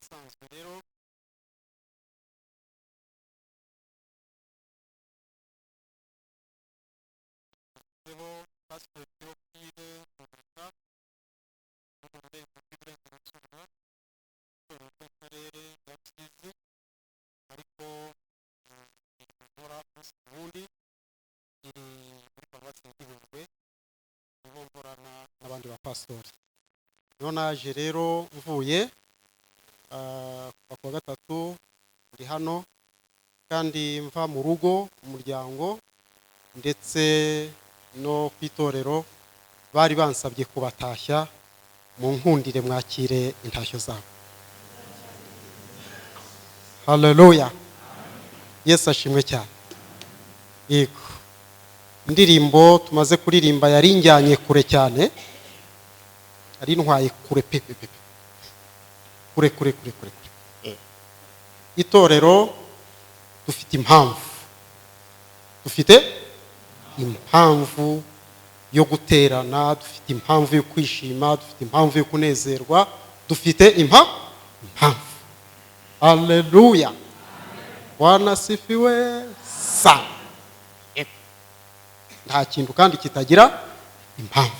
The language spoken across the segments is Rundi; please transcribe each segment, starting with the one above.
Nk'ibisanzwe rero Pasiteri Theophile Mugisha wo mu Murenge w'Iburengerazuba, Itorero ry'Akarere ka Rusizi, ariko nkora umunsi ku wundi iri muri Paruwasi ya Gihundwe, niho nkorana n'abandi bapasitori. Niho naje rero mvuye kuva kuwa gatatu ndi hano, kandi mva mu rugo, umuryango ndetse no ku itorero bari bansabye kubatashya. Mu nkundire mwakire intashyo zabo. Haleluya, Yesu ashimwe cyane. Yego, indirimbo tumaze kuririmba yari injyanye kure cyane, yari intwaye kure pe pe pe pe. Kure kure kure kure kure. Itorero, dufite impamvu, dufite impamvu yo guterana, dufite impamvu yo kwishima, dufite impamvu yo kunezerwa, dufite impamvu. Haleluya, Bwana asifiwe sana. Yego. Nta kintu kandi kitagira impamvu.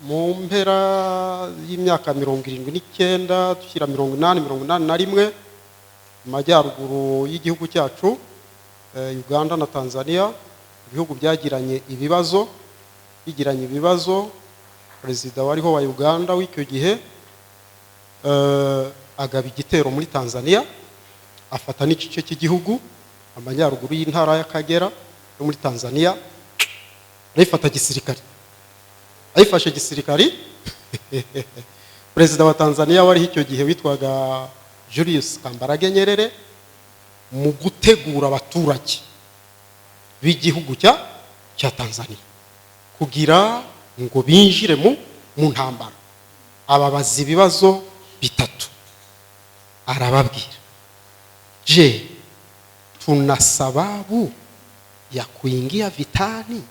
Mu mpera y'imyaka 79 dushyira 80, 81, mu majyaruguru y'igihugu cyacu, Uganda na Tanzania, ibihugu byagiranye ibibazo, bigiranye ibibazo. Perezida wariho wa Uganda w'icyo gihe agaba igitero muri Tanzania, afata n'igice cy'igihugu, amajyaruguru y'intara y'Akagera yo muri Tanzania, arayifata gisirikari, ayifashe gisirikari. Perezida wa Tanzania wariho icyo gihe witwaga Julius Kambarage Nyerere, mu gutegura abaturage b'igihugu cya Tanzania kugira ngo binjire mu ntambara, ababaza ibibazo bitatu. Arababwira: "Je, tuna sababu ya kuingia vitani?"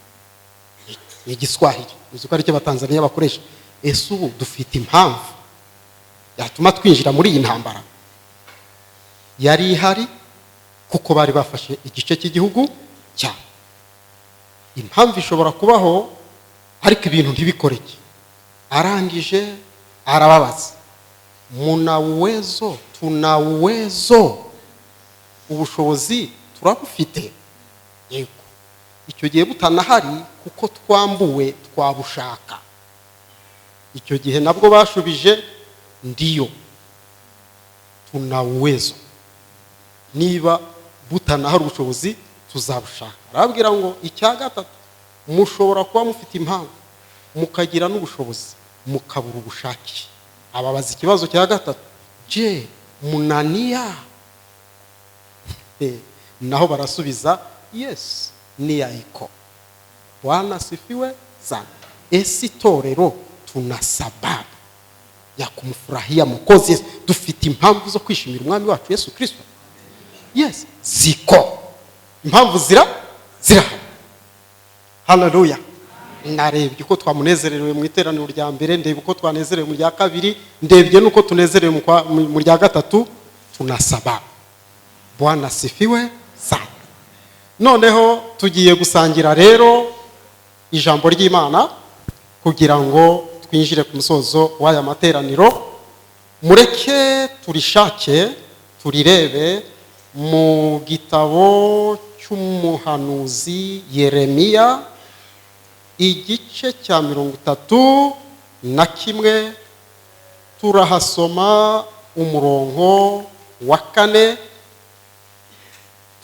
Ni Igiswahili, uzi ko aricyo Abatanzaniya bakoresha. Ese ubu dufite impamvu yatuma twinjira muri iyi ntambara? Yari ihari kuko bari bafashe igice cy'igihugu cyabo. Impamvu ishobora kubaho ariko ibintu ntibikoreke. Arangije arababaza: "Muna uwezo, tuna uwezo, ubushobozi turabufite?" Yego. Icyo gihe butanahari kuko twambuwe, twabushaka. Icyo gihe nabwo bashubije: "Ndiyo, tuna uwezo." Niba butanahari, ubushobozi tuzabushaka. Arababwira ngo icya gatatu: mushobora kuba mufite impamvu, mukagira n'ubushobozi, mukabura ubushake. Ababaza ikibazo cya gatatu: "Je, muna nia?" Naho barasubiza: "Yes, nia iko." Bwana asifiwe sana. Ese itorero, tuna sababu ya kumfurahia Mwokozi Yesu? Dufite impamvu zo kwishimira Umwami wacu Yesu Kristo? Yes, ziko impamvu zirahari. Haleluya. Narebye uko twamunezerewe mu iteraniro rya mbere, ndeba uko twanezerewe mu rya kabiri, ndebye n'uko tunezerewe mu rya gatatu. Tunasaba. Bwana asifiwe sana. Noneho tugiye gusangira rero ijambo ry'Imana kugira ngo twinjire ku musozo w'aya materaniro. Mureke turishake, turirebe mu gitabo cy'umuhanuzi Yeremiya, igice cya 31, turahasoma umurongo wa 4.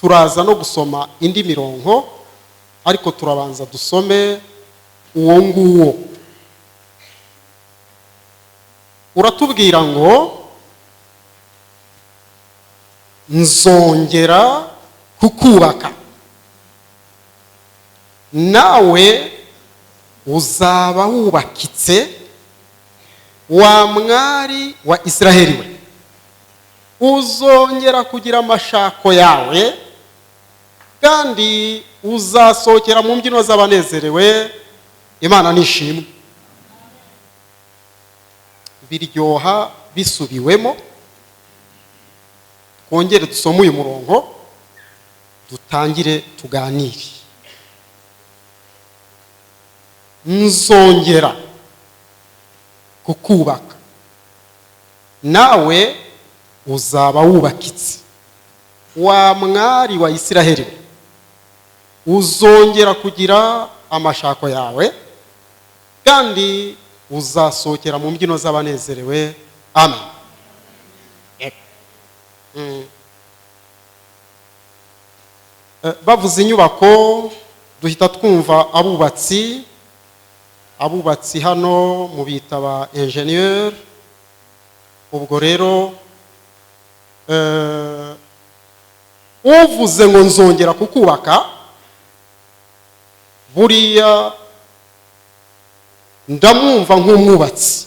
Turaza no gusoma indi mirongo, ariko turabanza dusome uwo nguwo. Uratubwira ngo: "Nzongera kukubaka, nawe uzaba wubakitse, wa mwari wa Israheli we. Uzongera kugira amashako yawe, kandi uzasohokera mu mbyino z'abanezerewe." Imana nishimwe. Biryoha bisubiwemo. Twongere dusome uyu murongo, dutangire tuganire. Nzongera kukubaka, nawe uzaba wubakitse, wa mwari wa Isiraheli we. Uzongera kugira amashako yawe, kandi uzasohokera mu mbyino z'abanezerewe. Amen. Bavuze inyubako, duhita twumva abubatsi. Abubatsi hano mu bita ba enjeniyeri. Ubwo rero uvuze ngo nzongera kukubaka, buriya ndamwumva nk'umwubatsi,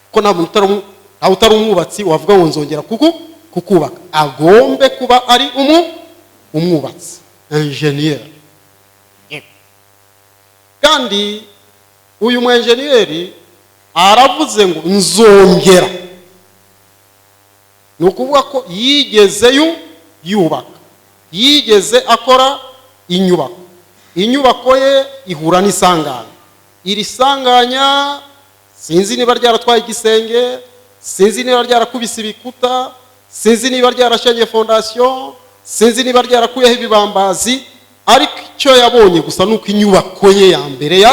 kuko nta muntu ntawe utari umwubatsi wavuga ngo nzongera kukubaka. Agombe kuba ari umwubatsi, enjeniyeri. Kandi uyu mu enjeniyeri aravuze ngo nzongera, ni ukuvuga ko yigeze yubaka, yigeze akora inyubako. Inyubako ye ihura n'isanganya. Iri sanganya sinzi niba ryaratwaye igisenge, sinzi niba ryarakubise ibikuta, sinzi niba ryarashenye fondasiyo, sinzi niba ryarakuyeho ibibambazi, ariko icyo yabonye gusa ni uko inyubako ye ya mbere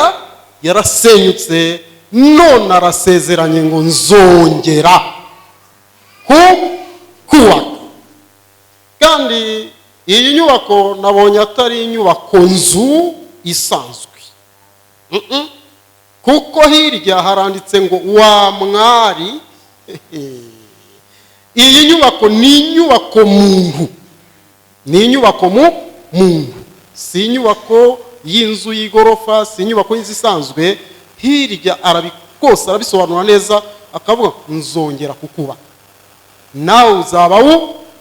yarasenyutse. None arasezeranye ngo nzongera kubaka. Kandi iyi nyubako nabonye atari inyubako nzu isanzwe. Kuko hirya haranditse ngo wa mwari. Iyi nyubako ni inyubako muntu, ni inyubako mu muntu, si inyubako y'inzu y'igorofa, si inyubako y'inzu isanzwe. Hirya rwose arabisobanura neza, akavuga nzongera kukubaka, nawe uzaba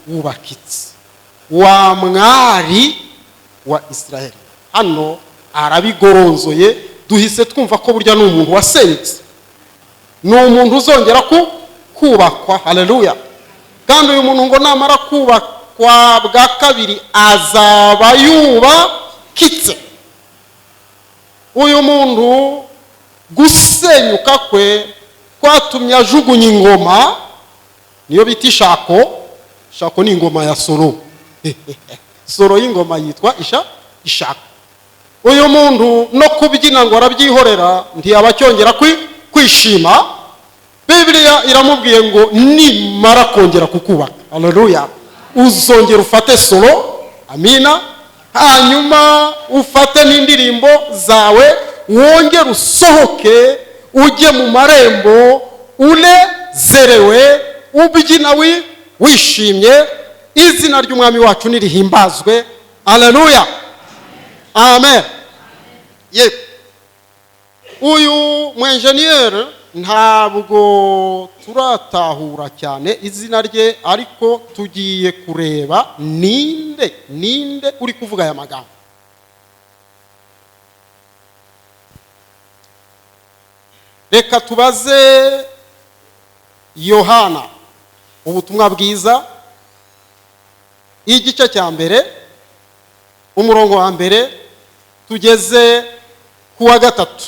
wubakitse, wa mwari wa Israheli. Hano arabigoronzoye, duhise twumva ko burya ni umuntu wasenyutse, ni umuntu uzongera kubakwa. Haleluya! Kandi uyu muntu ngo namara kubakwa bwa kabiri azaba yubakitse. Uyu muntu gusenyuka kwe kwatumye ajugunya ingoma, niyo bita ishako. Ishako ni ingoma ya soro, soro y'ingoma yitwa ishako. Uyu muntu no kubyina ngo arabyihorera, ntiyaba acyongera kwishima. Bibiliya iramubwiye ngo nimara kongera kukubaka, haleluya, uzongera ufate soro, amina, hanyuma ufate n'indirimbo zawe, wongere usohoke ujye mu marembo unezerewe, ubyina wishimye. Izina ry'Umwami wacu nirihimbazwe. Haleluya, amen. Yego, uyu mwenjeniyeri ntabwo turatahura cyane izina rye, ariko tugiye kureba ninde uri kuvuga aya magambo. Reka tubaze Yohana, ubutumwa bwiza, igice cya mbere, umurongo wa mbere tugeze ku wa gatatu.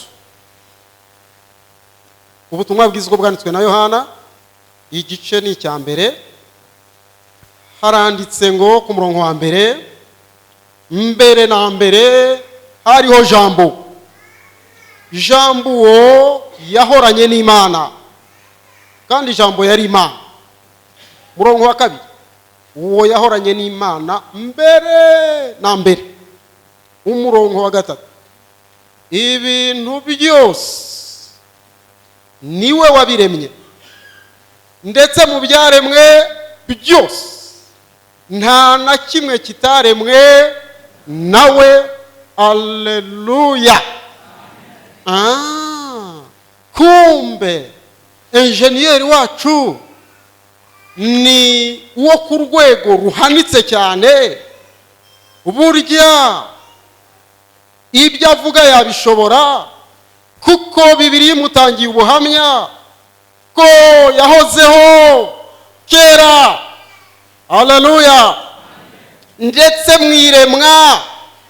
Ubutumwa bwiza uko bwanditswe na Yohana, igice ni icya mbere. Haranditse ngo ku murongo wa mbere: mbere na mbere hariho Jambo, Jambo uwo yahoranye n'Imana, kandi Jambo yari Imana. Murongo wa kabiri: uwo yahoranye n'Imana mbere na mbere. Umurongo wa gatatu: ibintu byose niwe wabiremye, ndetse mu byaremwe byose nta na kimwe kitaremwe nawe. Aleluya! Kumbe enjeniyeri wacu ni uwo ku rwego ruhanitse cyane. Burya ibyo avuga yabishobora, Kuko Bibiliya imutangiye ubuhamya ko yahozeho kera. Haleluya! Ndetse mu iremwa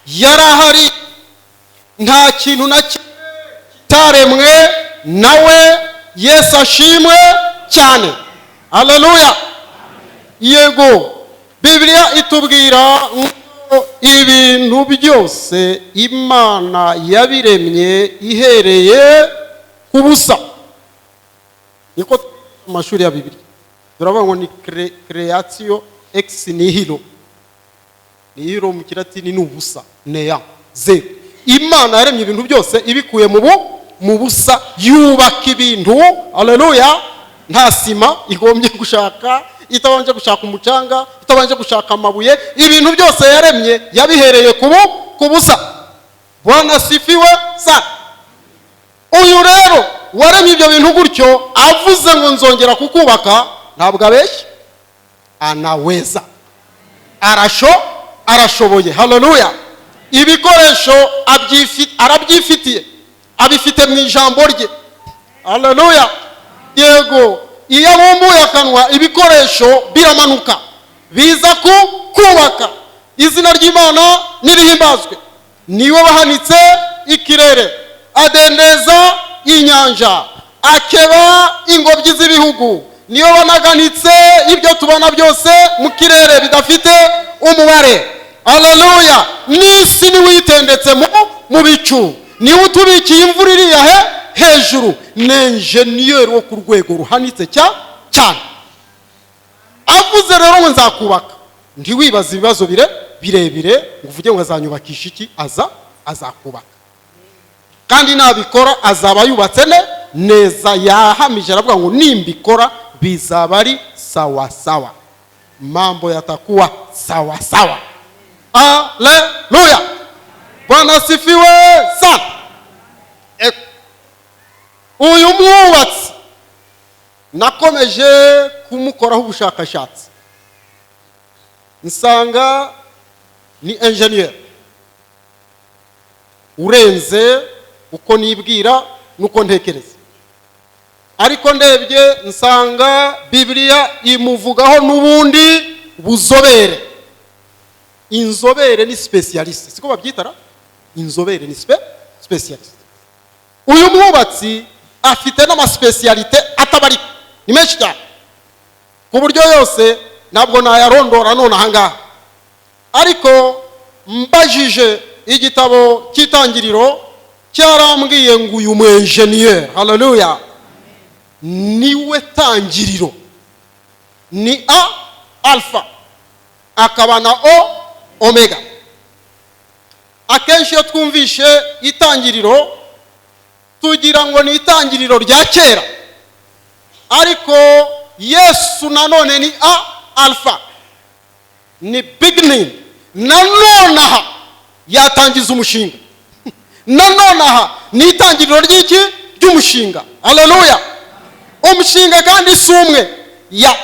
yarahari, nta kintu na kimwe kitaremwe nawe. Yesu ashimwe cyane. Haleluya! Yego, Bibiliya itubwira ngo ibintu byose Imana yabiremye ihereye ku busa. Niko mu mashuri ya Bibiliya turavuga ngo ni creatio ex nihilo. Nihilo mu Kilatini ni ubusa, néant, zéro. Imana yaremye ibintu byose ibikuye mu busa, yubaka ibintu. Haleluya! Nta sima igombye gushaka, itabanje gushaka umucanga, itabanje gushaka amabuye. Ibintu byose yaremye yabihereye ku busa. Bwana asifiwe sana. Uyu rero waremye ibyo bintu gutyo, avuze ngo nzongera kukubaka, ntabwo abeshya. Anaweza, arashoboye. Haleluya! Ibikoresho arabyifitiye, abifite mu ijambo rye. Haleluya! Yego, iyo abumbuye akanwa, ibikoresho biramanuka biza ku kubaka. Izina ry'Imana nirihimbazwe. Niwe wahanitse ikirere, adendeza inyanja, akeba ingobyi z'ibihugu. Niwe wanaganitse ibyo tubona byose mu kirere bidafite umubare. Haleluya! N'isi niwe uyitendetse mu bicu, niwe utubikiye imvura iriya hejuru. Ni enjeniyeri wo ku rwego ruhanitse cyane. Avuze rero ngo nzakubaka, ntiwibaze ibibazo birebire ngo uvuge ngo azanyubakisha iki. Azakubaka, kandi nabikora azaba yubatse neza. Yahamije, aravuga ngo nimbikora bizaba ari sawa sawa, mambo yatakuwa sawa sawa. Aleluya! Bwana asifiwe sana. Uyu mwubatsi nakomeje kumukoraho ubushakashatsi, nsanga ni enjeniyeri urenze uko nibwira n'uko ntekereza. Ariko ndebye nsanga Bibiliya imuvugaho n'ubundi buzobere. Inzobere ni spécialiste, siko babyitara? Inzobere ni spécialiste. Uyu mwubatsi afite n'ama spécialités atabarika, ni menshi cyane ku buryo yose ntabwo nayarondora none ahangaha. Ariko mbajije igitabo cy'Itangiriro, cyarambwiye ngo uyu mu enjeniyeri, haleluya, niwe tangiriro, ni a alpha akaba na o omega. Akenshi iyo twumvishe itangiriro tugira ngo ni itangiriro rya kera, ariko Yesu nanone ni a alpha, ni beginning. Nanone aha yatangiza umushinga, nanone aha ni itangiriro ry'iki? Ry'umushinga. Haleluya! Umushinga kandi si umwe, ya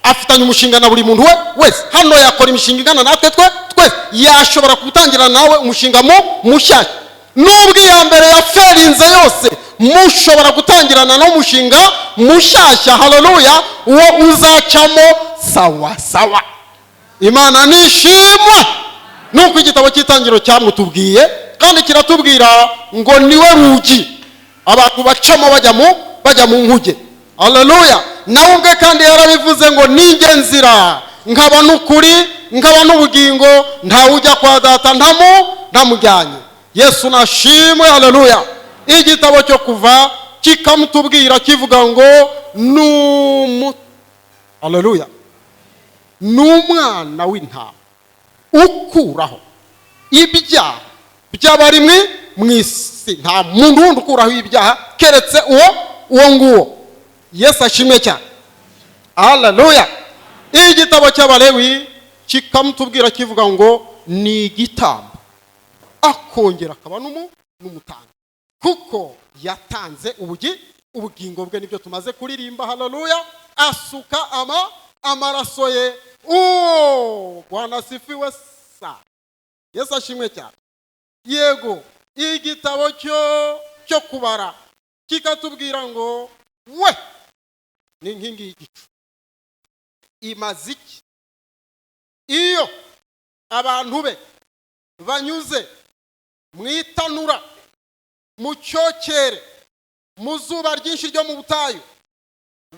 afitanye umushinga na buri muntu we wese. Hano yakora imishinga ingana natwe twe twese, yashobora gutangira nawe umushinga mu mushyashya. Nubwo iya mbere yaferinze yose, mushobora gutangirana n'umushinga mushyashya. Haleluya! Uwo uzacamo sawa sawa. Imana nishimwe. Nuko igitabo cy'Itangiriro cyamutubwiye, kandi kiratubwira ngo niwe rugi abantu bacamo bajya mu nkuge. Haleluya! Nawe ubwe kandi yarabivuze ngo ninjye nzira, nkaba n'ukuri, nkaba n'ubugingo, ntawe ujya kwa Data ntamujyanye. Yesu nashimwe. Haleluya! Igitabo cyo Kuva kikamutubwira kivuga ngo numu, haleluya, ni umwana w'intama ukuraho ibyaha by'abari mu isi. Nta muntu wundi ukuraho ibyaha keretse uwo nguwo. Yesu ashimwe cyane. Haleluya! Igitabo cy'Abalewi kikamutubwira kivuga ngo ni igitambo, akongera akaba n'umutambyi, kuko yatanze ubugingo bwe. Nibyo tumaze kuririmba. Haleluya! Asuka amaraso ye. Uwo Bwana asifiwe sana. Yesu ashimwe cyane. Yego, igitabo cyo Cyo Kubara kikatubwira ngo we ni inkingi y'igicu. Imaze iki? Iyo abantu be banyuze mu itanura, mu cyokere, mu zuba ryinshi ryo mu butayu,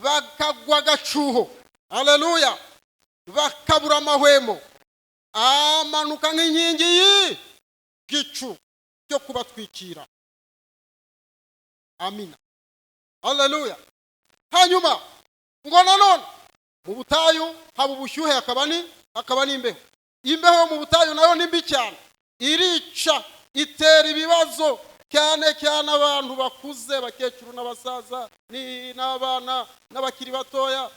bakagwa agacuho, aleluya, bakabura amahwemo, amanuka nk'inkingi y'igicu cyo kubatwikira. Amina, aleluya. Hanyuma ngo nanone mu butayu haba ubushyuhe, hakaba n'imbeho. Imbeho yo mu butayu nayo ni mbi cyane, irica, itera ibibazo cyane cyane abantu bakuze, abakecuru n'abasaza n'abana n'abakiri batoya.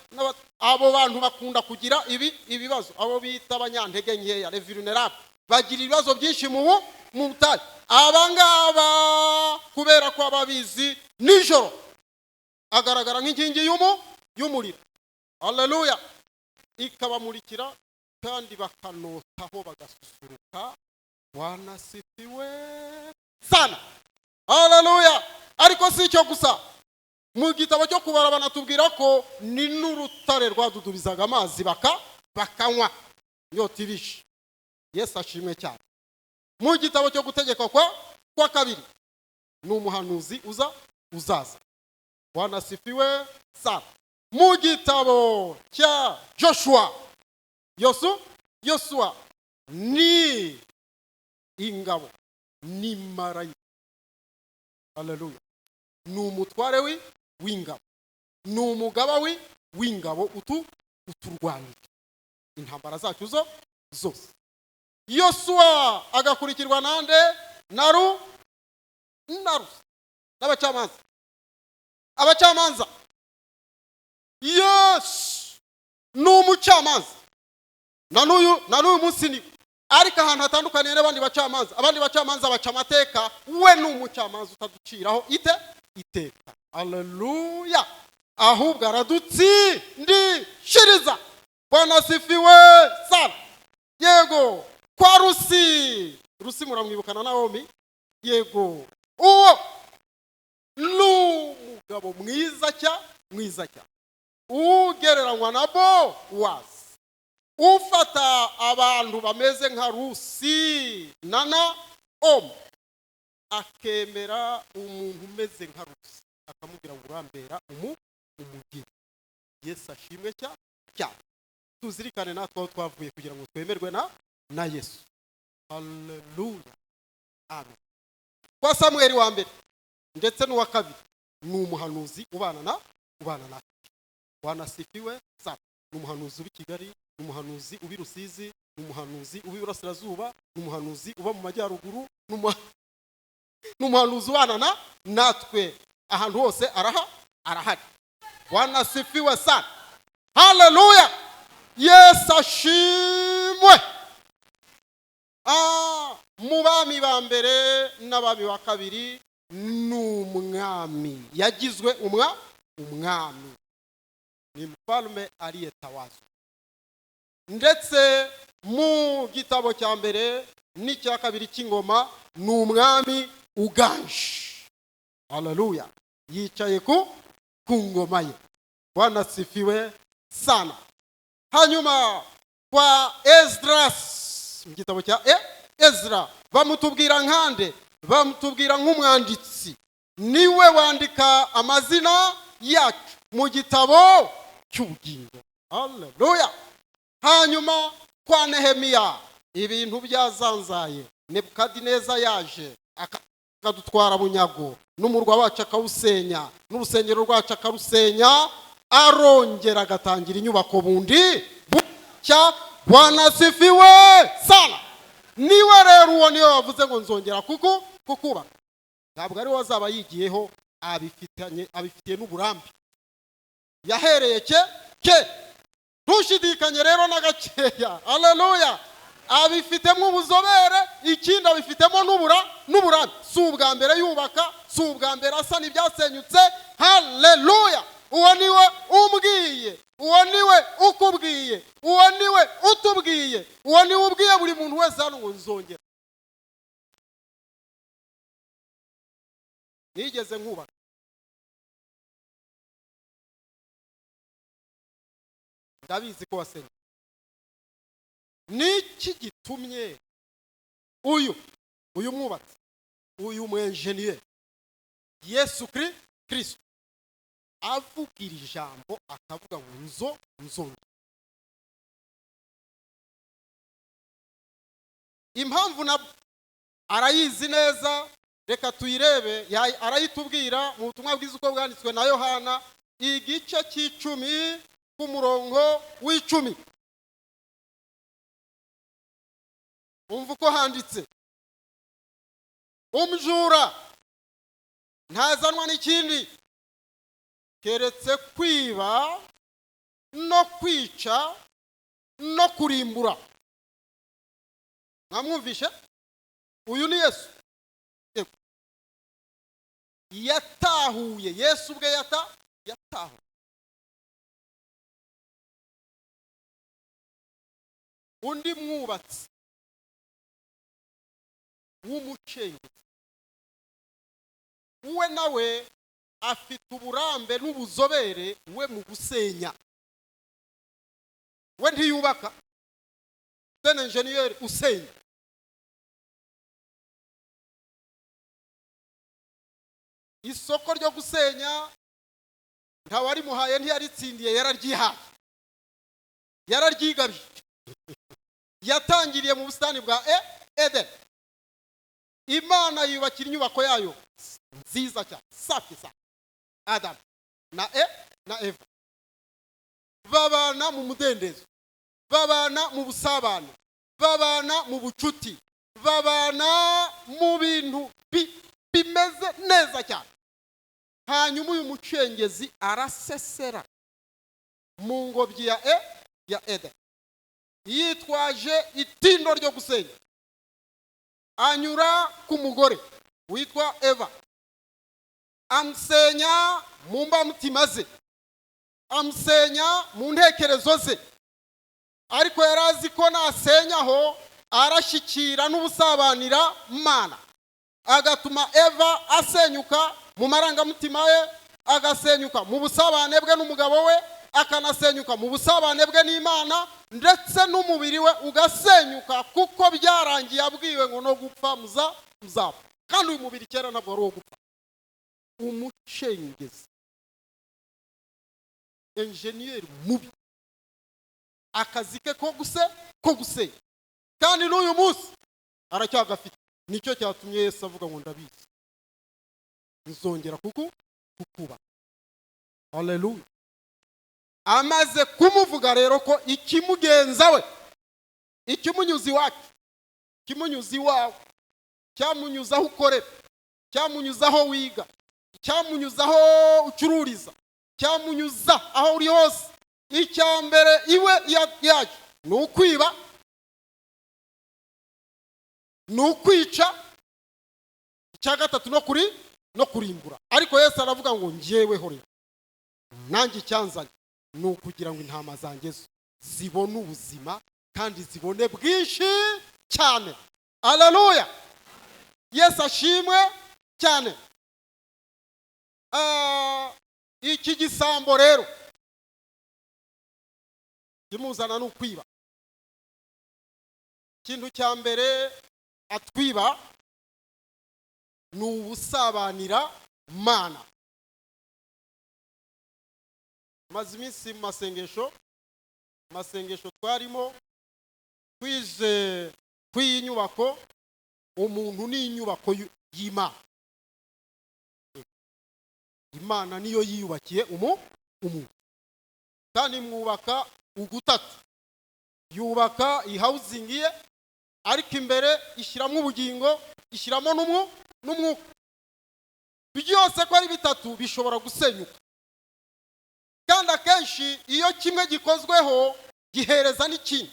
Abo bantu bakunda kugira ibibazo, abo bita abanyantege nkeya, les vulnérables, bagira ibibazo byinshi mu butayu. Aba ngaba, kubera ko ababizi, nijoro agaragara nk'inkingi y'umuriro, haleluya, ikabamurikira kandi bakanotaho, bagasusuruka. Bwana asifiwe sana, haleluya. Ariko si icyo gusa, mu gitabo cyo Kubara banatubwira ko ni n'urutare rwadudubizaga amazi bakanywa inyota ibishe. Yesu ashimwe cyane. Mu gitabo cyo Gutegeka kwa Kabiri ni umuhanuzi uzaza. Bwana asifiwe sana. Mu gitabo cya Joshua, Yosuwa, ni ingabo, ni marayika, haleluya, ni umutware w'ingabo, ni umugaba w'ingabo uturwanira intambara zacu zo zose. Yosuwa agakurikirwa nande? Na Rusi n'abacamanza. Abacamanza, Yesu ni umucamanza na n'uyu munsi ni, ariko ahantu hatandukaniye n'abandi bacamanza, abandi bacamanza baca amateka, we ni umucamanza utaduciraho iteka, aleluya, ahubwo aradutsindishiriza. Bwana asifiwe sana. Yego, kwa Rusi, Rusi muramwibukana, Nawomi. Yego, uwo ni umugabo mwiza cya mwiza cya ugereranywa na Bowazi. Ufata abantu bameze nka Rusi na Nawomi, akemera umuntu umeze nka Rusi, akamubwira ngo urambera umugeni. Yesu ashimwe cyane. Tuzirikane natwe aho twavuye kugira ngo twemerwe na Yesu. Haleluya, amen. Kwa Samweli wa Mbere ndetse n'uwa Kabiri ni umuhanuzi ubana na. Bwana asifiwe sana. Ni umuhanuzi uba i Kigali, ni umuhanuzi uba i Rusizi, ni umuhanuzi uba iburasirazuba, ni umuhanuzi uba mu majyaruguru, ni umuhanuzi ubana na natwe ahantu hose, arahari. Bwana asifiwe sana, haleluya, Yesu ashimwe. Mu Bami ba Mbere n'Abami ba Kabiri ni umwami, yagizwe umwami, ni mfalme aliyetawazwa. Ndetse mu gitabo cya Mbere n'icya Kabiri cy'Ingoma ni umwami uganje, haleluya, yicaye ku ngoma ye. Bwana asifiwe sana. Hanyuma kwa Esdras, mu gitabo cya Ezra, bamutubwira nkande? Bamutubwira nk'umwanditsi, niwe wandika amazina yacu mu gitabo cy'ubugingo, haleluya. Hanyuma kwa Nehemiya, ibintu byazanzaye, Nebukadineza yaje akadutwara bunyago, n'umurwa wacu akawusenya, n'urusengero rwacu akarusenya, arongera agatangira inyubako bundi bushya. Bwana asifiwe sana. Niwe rero, uwo niwe wavuze ngo nzongera kuko kukubaka. Ntabwo ari we azaba yigiyeho, abifitiye n'uburambe, yahereye ke ke. Ntushidikanye rero na gakeya, aleluya, abifitemo ubuzobere, ikindi abifitemo n'uburambe. Si ubwa mbere yubaka, si ubwa mbere asana ibyasenyutse, haleluya. Uwo niwe umbwiye, uwo niwe ukubwiye, uwo niwe utubwiye, uwo niwe ubwiye buri muntu wese hano ngo nzongera. Nigeze nkubaka, ndabizi ko wasenye. Niki gitumye uyu mwubatsi, uyu mwenjeniyeri Yesu Kristo avuga iri jambo, akavuga ngo nzo nzongera? Impamvu na arayizi neza, reka tuyirebe. Arayitubwira mu butumwa bwiza uko bwanditswe na Yohana, igice cy'icumi ku murongo w'icumi. Umva uko handitse: umjura ntazanwa n'ikindi keretse kwiba no kwica no kurimbura. Mwamwumvishe? Uyu ni Yesu. Yego. Yatahuye Yesu ubwe, yatahuye undi mwubatsi w'umucengezi, we nawe afite uburambe n'ubuzobere we mu gusenya. We ntiyubaka, sene enjeniyeri usenya. Isoko ryo gusenya ntawarimuhaye, ntiyaritsindiye, yararyihaye, yararyigabye. Yatangiriye mu busitani bwa Eden. Imana yubakira inyubako yayo nziza cyane, safi safi. Adamu na Eva babana mu mudendezo, babana mu busabane, babana mu bucuti, babana mu bintu bimeze neza cyane. Hanyuma uyu mucengezi arasesera mu ngobyi ya Eden, yitwaje itindo ryo gusenya. Anyura ku mugore witwa Eva, amusenya mu mbamutima ze, amusenya mu ntekerezo ze. Ariko yari azi ko nasenyaho arashyikira n'ubusabanira Mana, agatuma Eva asenyuka mu marangamutima ye, agasenyuka mu busabane bwe n'umugabo we, akanasenyuka mu busabane bwe n'Imana, ndetse n'umubiri we ugasenyuka, kuko byarangiye abwiwe ngo no gupfa muzapfa. Kandi uyu mubiri kera ntabwo wari uwo gupfa. Umucengezi, enjeniyeri mubi, akazi ke ko gusenya, kandi n'uyu munsi aracyagafite. Nicyo cyatumye Yesu avuga ngo ndabizi nzongera kukuba. Haleluya. Amaze kumuvuga rero ko ikimugenza we, ikimunyuza iwacu, ikimunyuza iwawe, cyamunyuza aho ukorera, cyamunyuza aho wiga, cyamunyuza aho ucururiza, cyamunyuza aho uri hose, icya mbere iwe yacu ni ukwiba, ni ukwica, icya gatatu no kurimbura. Ariko Yesu aravuga ngo njyeweho rero nanjye icyanzanye ni ukugira ngo intama zanjye zibone ubuzima kandi zibone bwinshi cyane. Haleluya, Yesu ashimwe cyane. Iki gisambo rero kimuzana ni ukwiba. Ikintu cya mbere atwiba ni ubusabanira Mana. Maze iminsi mu masengesho twarimo twize kw'iyi nyubako, umuntu ni inyubako y'Imana. Imana niyo yiyubakiye umuntu, kandi mwubaka ugutatu, yubaka ihawuzingi ye, ariko imbere ishyiramo ubugingo, ishyiramo n'umwuka. Byose ko ari bitatu bishobora gusenyuka, kandi akenshi iyo kimwe gikozweho gihereza n'ikindi.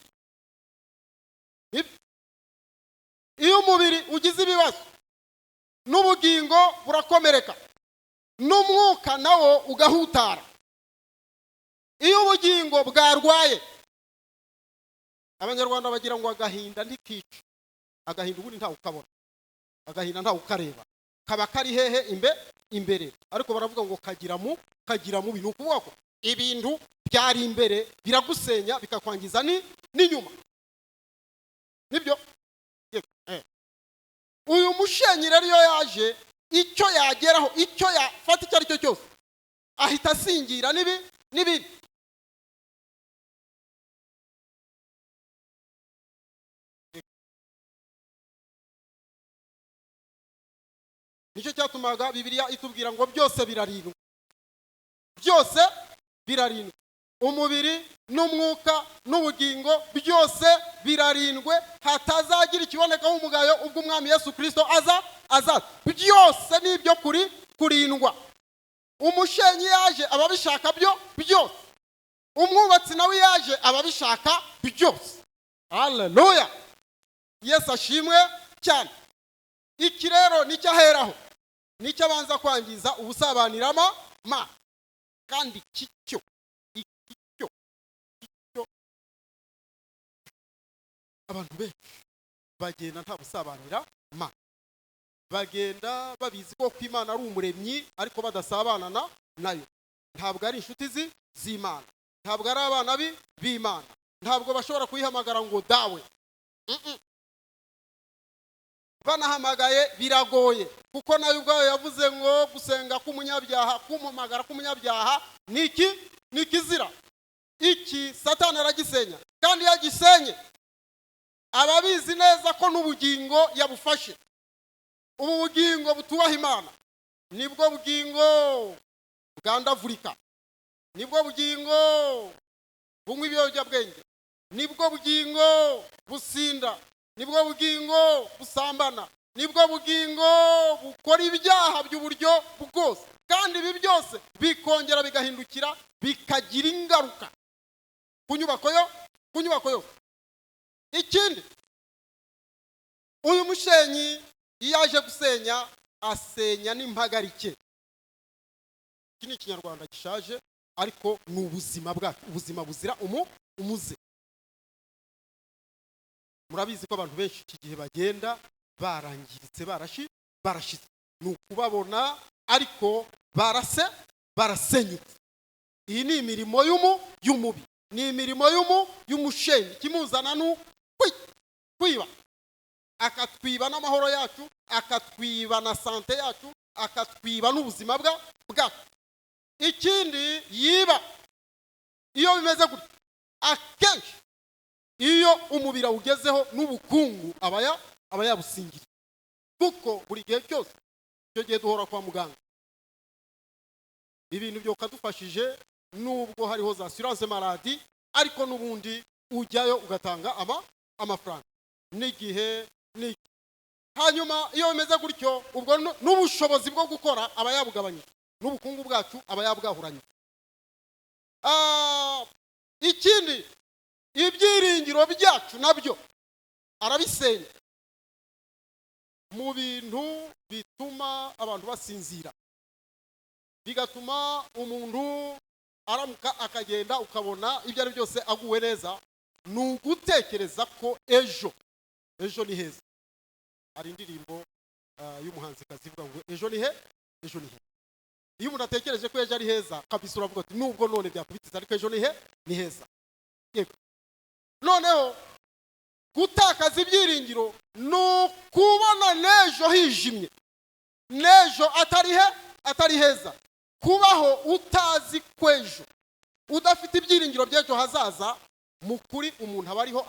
Iyo umubiri ugize ibibazo n'ubugingo burakomereka, n'umwuka nawo ugahutara. Iyo ubugingo bwarwaye, Abanyarwanda bagira ngo agahinda ntikica. Agahinda ubundi ntawe ukabona, agahinda ntawe ukareba, kaba kari hehe? Imbere. Ariko baravuga ngo kagira mu kagira mubi. Ni ukuvuga ko ibintu byari imbere biragusenya, bikakwangiza ni n'inyuma. Nibyo. Yego. Uyu mushenyi rero iyo yaje, icyo yageraho, icyo yafata icyo ari cyo cyose, ahita asingira n'ibi n'ibindi. Nicyo cyatumaga Bibiliya itubwira ngo byose birarindwa, byose birarindwa, umubiri n'umwuka n'ubugingo byose birarindwe, hatazagira ikibonekaho umugayo ubwo Umwami Yesu Kirisito aza. Byose ni ibyo kurindwa. Umushenyi yaje ababishaka byo byose, umwubatsi nawe yaje ababishaka byose. Haleluya, Yesu ashimwe cyane. Iki rero nicyo aheraho, nicyo abanza kwangiza ubusabanirama ma kandi kicyo icyo icyo abantu benshi bagenda nta busabanira ma, bagenda babizi ko Imana ari umuremyi, ariko badasabana nayo. Ntabwo ari inshuti z'Imana, ntabwo ari abana b'Imana, ntabwo bashobora kuyihamagara ngo dawe. Banahamagaye biragoye, kuko nayo ubwayo yavuze ngo gusenga k'umunyabyaha, kumumagara k'umunyabyaha niki? Ni kizira. Iki Satani aragisenya, kandi yagisenye ababizi neza ko n'ubugingo yabufashe. Ubu bugingo butubaha Imana nibwo bugingo bwandavurika, nibwo bugingo bunywa ibiyobyabwenge, nibwo bugingo businda, nibwo bugingo busambana, nibwo bugingo bukora ibyaha by'uburyo bwose. Kandi ibi byose bikongera bigahindukira bikagira ingaruka ku nyubako yo, ku nyubako yose. Ikindi, uyu mushenyi iyo aje gusenya asenya n'impagarike. Iki ni ikinyarwanda gishaje, ariko ni ubuzima bwacu, ubuzima buzira umuze. Murabizi ko abantu benshi iki gihe bagenda barangiritse, barashize. Ni ukubabona ariko barasenyutse. Iyi ni imirimo y'umubi, ni imirimo y'umushenyi. Ikimuzana ni kwiba, akatwiba n'amahoro yacu, akatwiba na sante yacu, akatwiba n'ubuzima bwacu. Ikindi yiba, iyo bimeze gutya akenshi iyo umubiri awugezeho n'ubukungu aba yabusingiriye, kuko buri gihe cyose icyo gihe duhora kwa muganga. Ibintu byokadufashije nubwo hariho za assurance maladie, ariko n'ubundi ujyayo ugatanga amafaranga n'igihe n'iki. Hanyuma iyo bimeze gutyo, ubwo n'ubushobozi bwo gukora aba yabugabanyije, n'ubukungu bwacu aba yabwahuranye. Ikindi, ibyiringiro byacu nabyo arabisenya. Mu bintu bituma abantu basinzira, bigatuma umuntu aramuka akagenda ukabona ibyo ari byose aguwe neza, ni ugutekereza ko ejo ni heza. Hari indirimbo y'umuhanzikazi ivuga ngo ejo ni he, ejo ni heza. Iyo umuntu atekereje ko ejo ari heza kabisa, uravuga ati nubwo none byakubitiza ariko ejo ni he, ni heza. Yego. Noneho gutakaza ibyiringiro ni ukubona n'ejo hijimye, n'ejo atari he, atari heza. Kubaho utazi kw'ejo, udafite ibyiringiro by'ejo hazaza, mu kuri umuntu aba ariho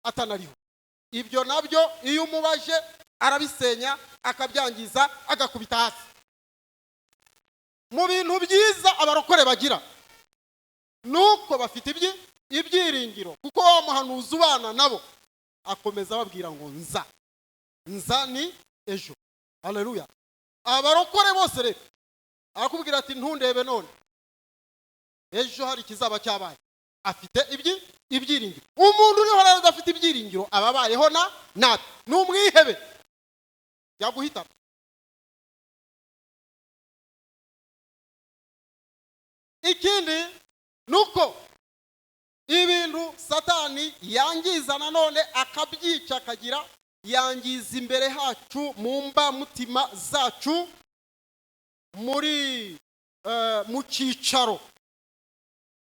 atanariho. Ibyo nabyo iyo umubaje arabisenya, akabyangiza, agakubita hasi. Mu bintu byiza abarokore bagira nuko bafite ibyiringiro, kuko wa muhanuzi ubana nabo akomeza ababwira ngo nza, nza ni ejo. Haleluya. Abarokore bose rero arakubwira ati ntundebe none, ejo hari ikizaba cyabaye. Afite ibyiringiro. Umuntu uriho rero adafite ibyiringiro aba abayeho nabi, ni umwihebe yaguhitana. Ikindi nuko ibintu Satani yangiza nanone akabyica, akagira yangiza imbere hacu mu mbamutima zacu. muri mu cyicaro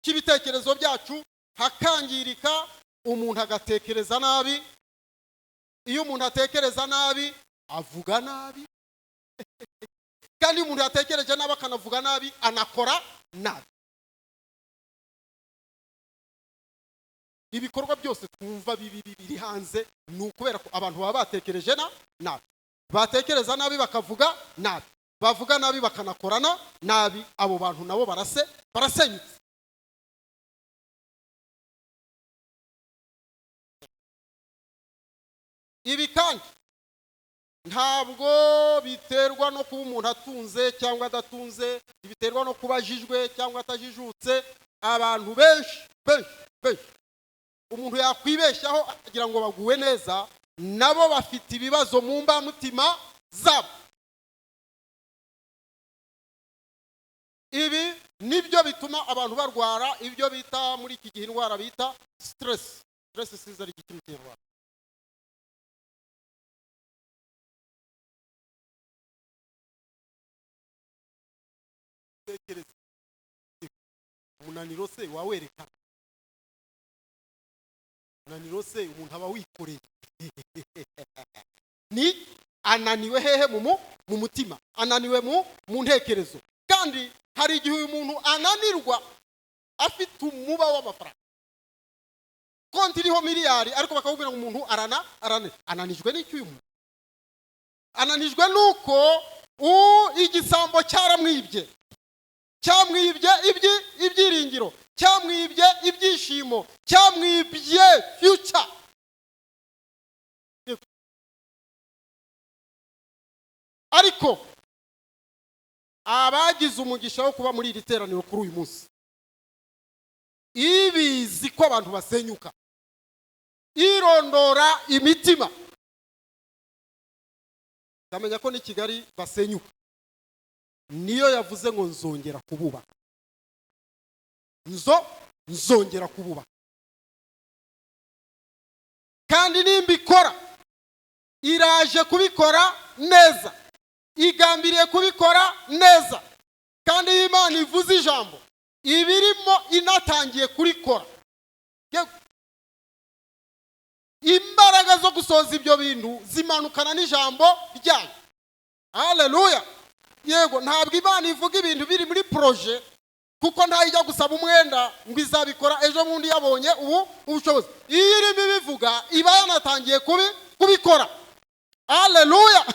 cy'ibitekerezo byacu, hakangirika, umuntu agatekereza nabi. Iyo umuntu atekereza nabi avuga nabi, kandi iyo umuntu yatekereje nabi akanavuga nabi anakora nabi. Ibikorwa byose twumva bibi biri hanze ni ukubera ko abantu baba batekereje nabi, batekereza nabi bakavuga nabi, bavuga nabi bakanakorana nabi. Abo bantu nabo barasenyutse. Ibi kandi ntabwo biterwa no kuba umuntu atunze cyangwa adatunze, biterwa no kuba ajijwe cyangwa atajijutse. Abantu benshi benshi benshi umuntu yakwibeshaho akagira ngo baguwe neza, nabo bafite ibibazo mu mbamutima zabo. Ibi nibyo bituma abantu barwara ibyo bita muri iki gihe indwara bita stress. Stress siza ari iki mu Kinyarwanda? Umunaniro se wawerekana? Umunaniro se umuntu aba wikoreye? Ni ananiwe hehe? Mu mutima, ananiwe mu ntekerezo. Kandi hari igihe uyu muntu ananirwa afite umuba w'amafaranga, konti iriho miliyari, ariko bakakubwira ngo umuntu ananijwe n'iki? Uyu muntu ananijwe nuko igisambo cyaramwibye, cyamwibye ibyiringiro, cyamwibye ibyishimo, cyamwibye future. Ariko abagize umugisha wo kuba muri iri teraniro kuri uyu munsi, ibizi ko abantu basenyuka, irondora imitima, ndamenya ko ni Kigali basenyuka, niyo yavuze ngo nzongera kububaka, nzongera kububaka. Kandi nimba ikora, iraje kubikora neza, igambiriye kubikora neza. Kandi iyo Imana ivuze ijambo, ibirimo inatangiye kurikora. Imbaraga zo gusoza ibyo bintu zimanukana n'ijambo ryayo. Haleluya! Yego, ntabwo Imana ivuga ibintu biri muri projet, kuko ntayijya gusaba umwenda ngo izabikora ejo bundi yabonye ubu ubushobozi. Iyo irimo ibivuga iba yanatangiye kubikora. Haleluya!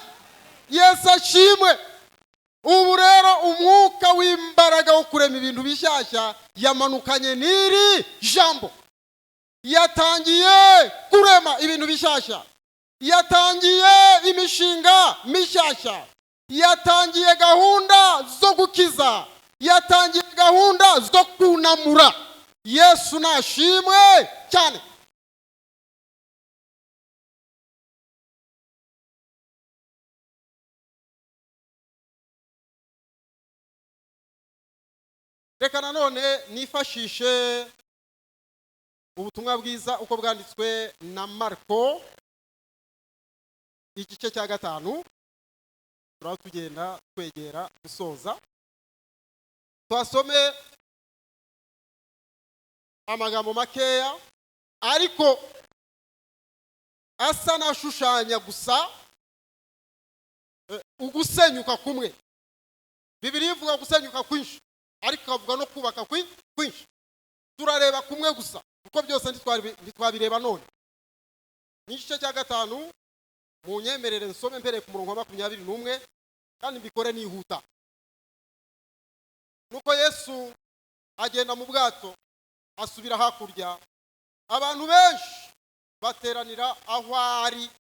Yesu ashimwe. Ubu rero umwuka w'imbaraga wo kurema ibintu bishyashya yamanukanye n'iri jambo, yatangiye kurema ibintu bishyashya, yatangiye imishinga mishyashya, yatangiye gahunda zo gukiza, yatangiye gahunda zo kunamura. Yesu nashimwe cyane. Reka nanone nifashishe ubutumwa bwiza uko bwanditswe na Marko igice cya 5. Turaba tugenda twegera gusoza, twasome amagambo makeya ariko asa n'ashushanya gusa ugusenyuka kumwe. Bibiliya ivuga gusenyuka kwinshi, ariko ikavuga no kubaka kwinshi. Turareba kumwe gusa kuko byose ntitwabireba none. Ni igice cya 5, munyemerere nsome mpereye ku murongo wa 21 kandi mbikore nihuta. Nuko Yesu agenda mu bwato asubira hakurya, abantu benshi bateranira aho ari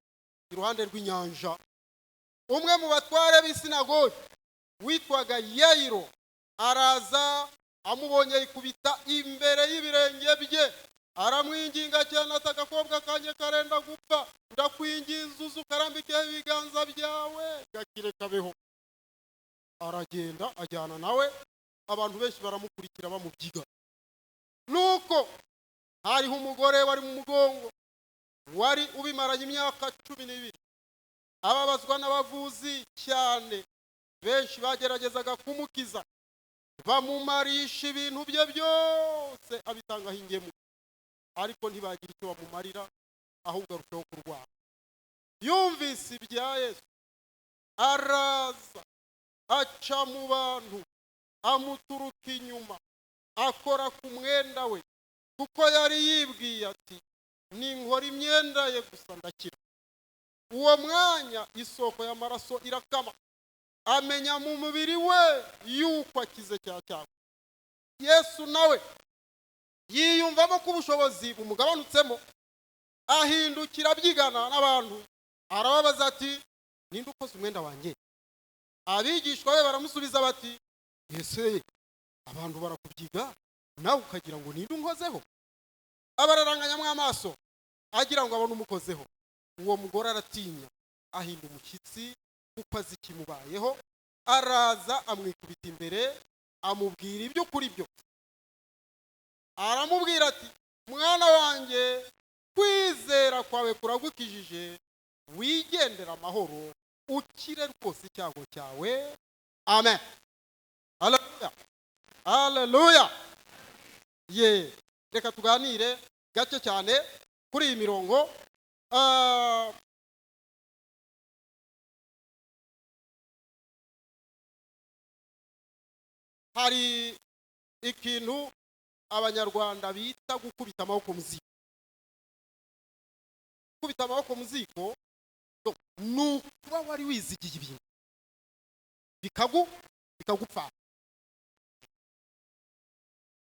iruhande rw'inyanja. Umwe mu batware b'isinagogi witwaga Yairo araza, amubonye yikubita imbere y'ibirenge bye, aramwinginga cyane ati agakobwa kanjye karenda gupfa, ndakwinginze uze ukarambikeho ibiganza byawe gakire kabeho. Aragenda ajyana nawe, abantu benshi baramukurikira bamubyiga. Nuko hariho umugore wari mu mugongo wari ubimaranye imyaka 12, ababazwa n'abavuzi cyane. Benshi bageragezaga kumukiza, bamumarisha ibintu bye byose, abitangaho ingemu, ariko ntibagira icyo bamumarira, ahubwo arushaho kurwara. Yumvise ibya Yesu, araza aca mu bantu, amuturuka inyuma, akora ku mwenda we, kuko yari yibwiye ati: "Ninkora imyenda ye gusa ndakira." Uwo mwanya isoko y'amaraso irakama, amenya mu mubiri we yuko akize cya cyago. Yesu nawe yiyumvamo ko ubushobozi bumugabanutsemo, ahindukira abyigana n'abantu, arababaza ati: "Ninde ukoze umwenda wanjye?" Abigishwa be baramusubiza bati: "Ese abantu barakubyiga, nawe ukagira ngo ninde unkozeho?" Abararanganyamo amaso agira ngo abone umukozeho. Uwo mugore aratinya, ahinda umushyitsi kuko azi ikimubayeho, araza amwikubita imbere, amubwira iby'ukuri byo. Aramubwira ati: "Mwana wanjye, kwizera kwawe kuragukijije, wigendera amahoro, ukire rwose icyago cyawe." Amen, haleluya, haleluya. Ye, reka tuganire gake cyane kuri iyi mirongo. Hari ikintu Abanyarwanda bita gukubita amaboko mu ziko. Gukubita amaboko mu ziko ni ukuba wari wizigiye ibintu bikagupfa.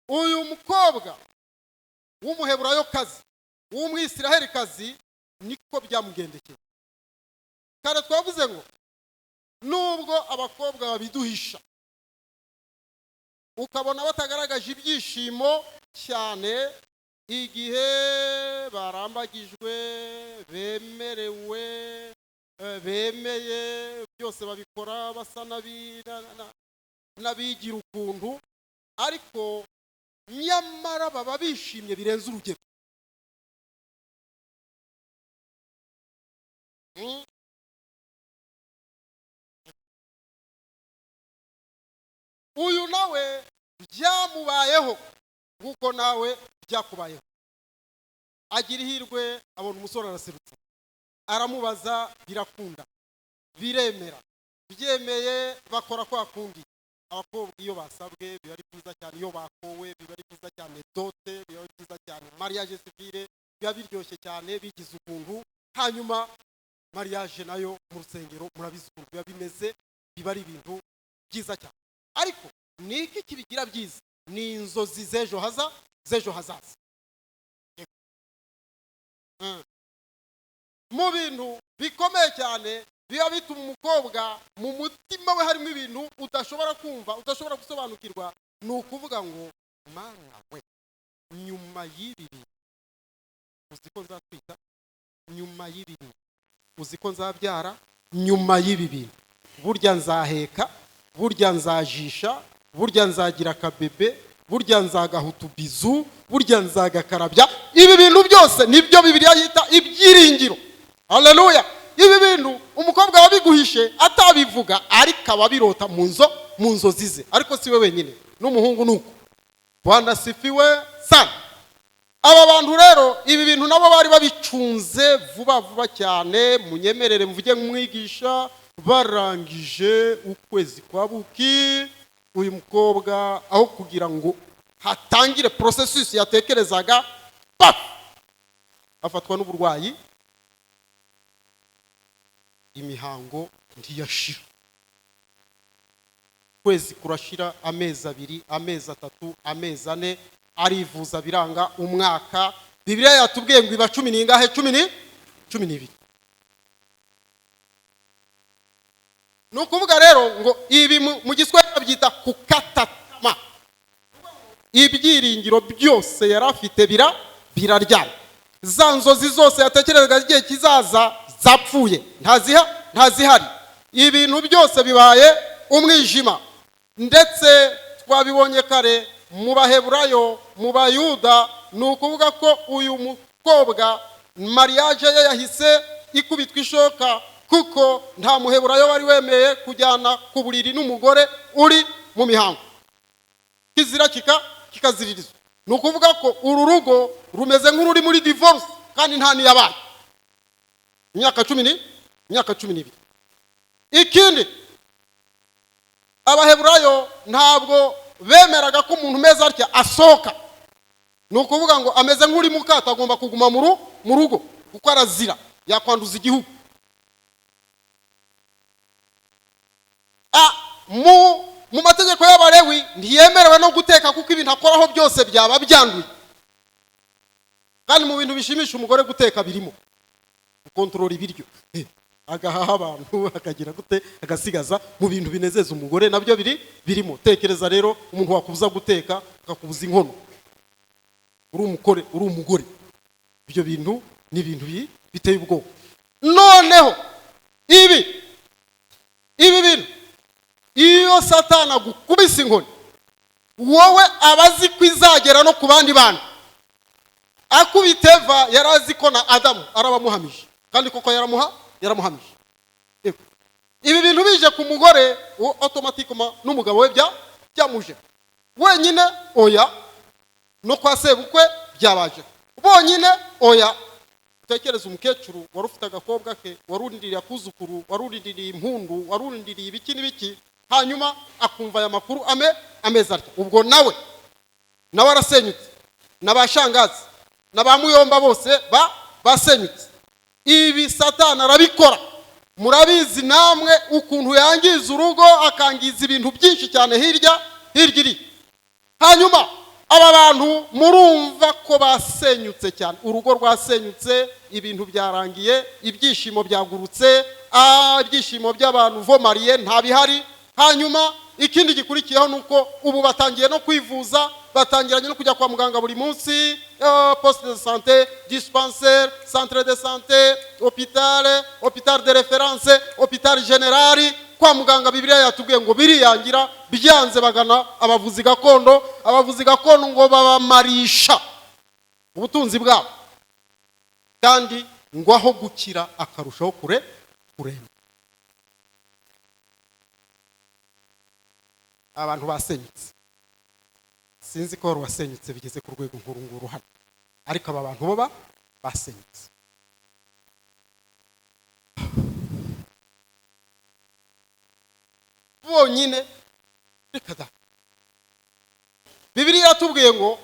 Uyu mukobwa w'Umuheburayokazi, w'Umwisirahelikazi, niko byamugendekeye. Kare twavuze ngo nubwo abakobwa babiduhisha, ukabona batagaragaje ibyishimo cyane igihe barambagijwe, bemerewe, bemeye byose, babikora basa n'abigira ukuntu, ariko nyamara baba bishimye birenze urugero. Uyu nawe byamubayeho nk'uko nawe byakubayeho. Agira ihirwe, abona umusore araserutse, aramubaza, birakunda, biremera. Byemeye, bakora kwa kundi abakobwa iyo basabwe biba ari byiza cyane, iyo bakowe biba ari byiza cyane, dot biba ari byiza cyane, mariage civile biba biryoshye cyane, bigize ukuntu. Hanyuma mariage nayo mu rusengero, murabizi ukuntu biba bimeze, biba ari ibintu byiza cyane. Ariko ni iki kibigira byiza? Ni inzozi z'ejo hazaza. Mu bintu bikomeye cyane biba bituma umukobwa mu mutima we harimo ibintu udashobora kumva, udashobora gusobanukirwa, ni ukuvuga ngo: "Mana we, nyuma y'ibi bintu uzi ko nzatwita, nyuma y'ibi bintu uzi ko nzabyara, nyuma y'ibi bintu burya nzaheka, burya nzajisha, burya nzagira akabebe, burya nzagaha utubizu, burya nzagakarabya." Ibi bintu byose nibyo Bibiliya yita ibyiringiro. Haleluya! Ibi bintu umukobwa wabiguhishe atabivuga, ariko aba abirota mu nzozi ze. Ariko si we wenyine, n'umuhungu ni uko. Bwana sifiwe sana. Aba bantu rero ibi bintu nabo bari babicunze vuba vuba cyane. Munyemerere mvuge nk'umwigisha: barangije ukwezi kwa buki, uyu mukobwa aho kugira ngo hatangire processus yatekerezaga, paf, afatwa n'uburwayi, imihango ntiyashira. Ukwezi kurashira, amezi 2, amezi 3, amezi 4, arivuza biranga, umwaka. Bibiliya yatubwiye ngo iba cumi n'ingahe? 12. Ni ukuvuga rero ngo ibi mu Giswahili babyita kukata tamaa. Ibyiringiro byose yari afite biraryama. Za nzozi zose yatekerezaga igihe kizaza zapfuye, ntazihari. Ibintu byose bibaye umwijima. Ndetse twabibonye kare mu Baheburayo, mu Bayuda, ni ukuvuga ko uyu mukobwa mariage ye yahise ikubitwa ishoka. Kuko nta Muheburayo wari wemeye kujyana ku buriri n'umugore uri mu mihango. Kizira kikaziririzwa. Ni ukuvuga ko uru rugo rumeze nk'ururi muri divorce, kandi nta niyabaye imyaka 12. Ikindi, Abaheburayo ntabwo bemeraga ko umuntu umeze atya asohoka. Ni ukuvuga ngo ameze nk'uri mu kato, agomba kuguma mu rugo kuko arazira, yakwanduza igihugu. Mu mategeko y'Abarewi ntiyemerewe no guteka, kuko ibintu akoraho byose byaba byanduye. Kandi mu bintu bishimisha umugore guteka birimo gukontorora ibiryo, agahaha abantu, akagira gute, agasigaza. Mu bintu binezeza umugore nabyo birimo. Tekereza rero umuntu wakubuza guteka, akakubuza inkono, uri umukore, uri umugore. Ibyo bintu ni ibintu biteye ubwoba. Noneho ibi bintu, iyo Satani agukubise inkoni, wowe aba azi ko izagera no ku bandi bantu. Akubita Eva, yari azi ko na Adamu arabamuhamije, kandi koko yaramuhamije. Yego. Ibi bintu bije ku mugore, uwo automatiquement n'umugabo we byamuje wenyine, oya, no kwa sebukwe byabaje bonyine, oya. Utekereze umukecuru wari ufite agakobwa ke, warurindiriye akuzukuru, warurindiriye impundu, warurindiriye ibiki n'ibiki, hanyuma akumva aya makuru ameze atya. Ubwo nawe arasenyutse, na ba shangazi na ba muyomba bose basenyutse. Ibi Satani arabikora, murabizi namwe ukuntu yangiza urugo, akangiza ibintu byinshi cyane hirya hirya iri. Hanyuma aba bantu murumva ko basenyutse cyane, urugo rwasenyutse, ibintu byarangiye, ibyishimo byagurutse, ibyishimo by'abantu nouveaux mariés nta bihari. Hanyuma ikindi gikurikiyeho ni uko ubu batangiye no kwivuza, batangiranye no kujya kwa muganga buri munsi, poste de santé, dispensaire, centre de santé, hôpital, hôpital de référence, hôpital général. Kwa muganga, Bibiliya yatubwiye ngo biriyangira, byanze bagana abavuzi gakondo. Abavuzi gakondo ngo babamarisha ubutunzi bwabo, kandi ngo aho gukira akarushaho kure kuremba. Abantu basenyutse, sinzi ko wari wasenyutse bigeze ku rwego nkuru nguru hano, ariko aba bantu bo basenyutse. Bonyine, reka da. Bibiliya iratubwiye ngo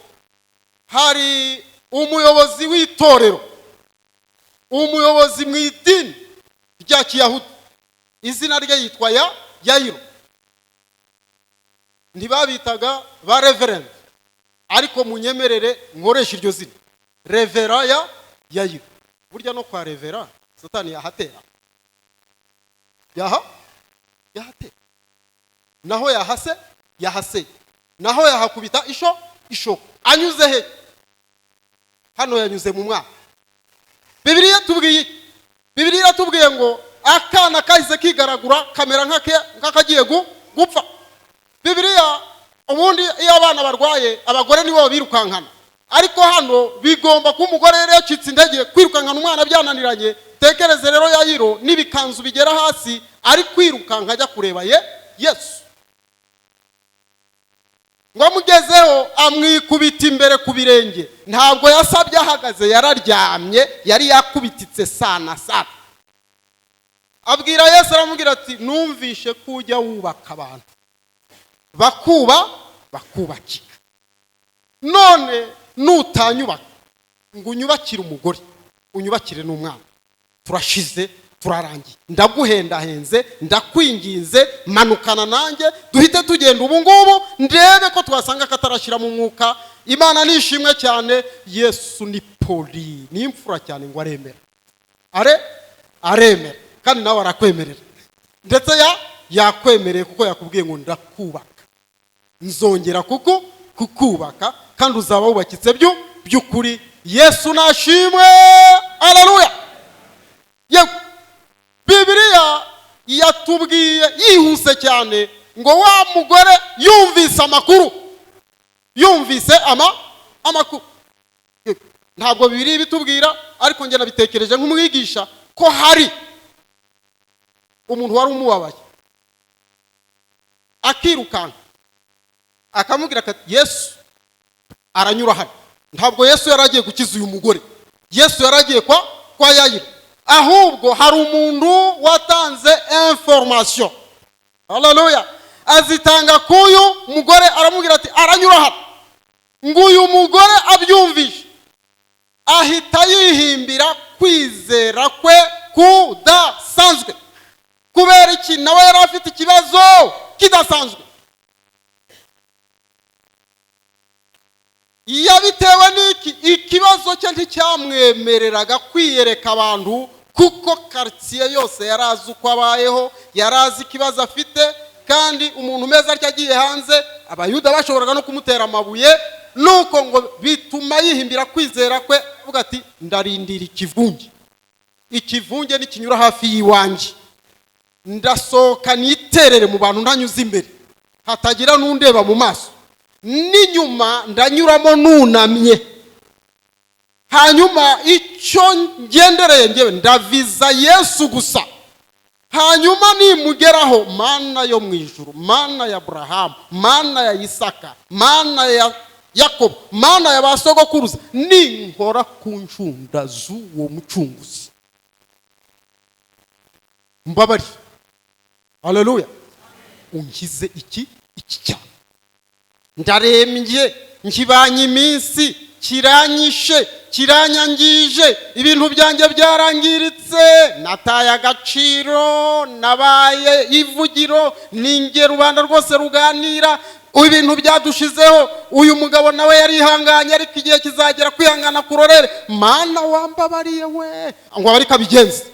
hari umuyobozi w'itorero, umuyobozi mu idini rya Kiyahudi, izina rye yitwa Yayiro. Ntibabitaga ba reverend, ariko munyemerere nkoresha iryo zina, revera ya Yayiro. Burya no kwa revera Satani yahatera, yahatera, naho yahase yahase, naho yahakubita ishoko. Anyuze he? Hano yanyuze mu mwana. Bibiliya tubwiye iki? Bibiliya iratubwiye ngo akana kahise kigaragura, kamera nk'akagiye gupfa. Bibiliya ubundi iyo abana barwaye, abagore nibo babirukankana, ariko hano bigomba kuba umugore rero yacitse intege, kwirukankana umwana byananiranye. Tekereze rero Yayiro n'ibikanzu bigera hasi, ari kwirukanka ajya kureba Yesu, ngo amugezeho amwikubita imbere ku birenge. Ntabwo yasabye ahagaze, yararyamye, yari yakubititse sana sana. Abwira Yesu, aramubwira ati: numvishe ko ujya wubaka abantu bakuba bakubakika, none nutanyubaka ngo unyubakire umugore, unyubakire n'umwana, turashize, turarangiye. Ndaguhendahenze, ndakwinginze, manukana nanjye duhite tugenda ubu ngubu, ndebe ko twasanga katarashyira mu mwuka. Imana nishimwe cyane. Yesu ni poli, ni imfura cyane, ngo aremera, aremera, kandi nawe arakwemerera, ndetse yakwemereye kuko yakubwiye ngo ndakubaka, nzongera kukubaka, kandi uzaba wubakitse by'ukuri. Yesu nashimwe, haleluya. Yego, Bibiliya yatubwiye yihuse cyane ngo wa mugore yumvise amakuru, yumvise amakuru. Yego, ntabwo Bibiliya ibitubwira, ariko njye nabitekereje nk'umwigisha ko hari Umuntu wari umubabaye akirukanka akamubwira ati: "Yesu aranyura hano." Ntabwo Yesu yari agiye gukiza uyu mugore. Yesu yari agiye kwa Yayiro. Ahubwo hari umuntu watanze information, haleluya, azitanga k'uyu mugore, aramubwira ati: "Aranyura hano." Ngo uyu mugore abyumvishe, ahita yihimbira kwizera kwe kudasanzwe. Kubera iki? Nawe yari afite ikibazo kidasanzwe. Yabitewe n'iki? Ikibazo cye nticyamwemereraga kwiyereka abantu, kuko karitsiye yose yari azi uko abayeho, yari azi ikibazo afite. Kandi umuntu umeze atyo agiye hanze, Abayuda bashoboraga no kumutera amabuye. Nuko ngo bituma yihimbira kwizera kwe, avuga ati: "Ndarindira ikivunge. Ikivunge nikinyura hafi y'iwanjye, ndasohoka niterere mu bantu ntanyuze imbere, hatagira n'undeba mu maso. N'inyuma ndanyuramo nunamye. Hanyuma icyo ngendereye ngewe, ndaviza Yesu gusa. Hanyuma nimugeraho, Mana yo mu ijuru, Mana ya Aburahamu, Mana ya Isaka, Mana ya Yakobo, Mana ya ba sogokuruza, ninkora ku ncunda z'uwo mucunguzi, mbabarire, haleluya, unkize iki cyaha. Ndarembye, nkibanye iminsi, kiranyishe, kiranyangije, ibintu byanjye byarangiritse, nataye agaciro, nabaye ivugiro, ninjye rubanda rwose ruganira, ibintu byadushizeho. Uyu mugabo nawe yarihanganye, ariko igihe kizagera kwihangana kurorere. Mana, wambabariye we." Ngo abe ariko abigenze.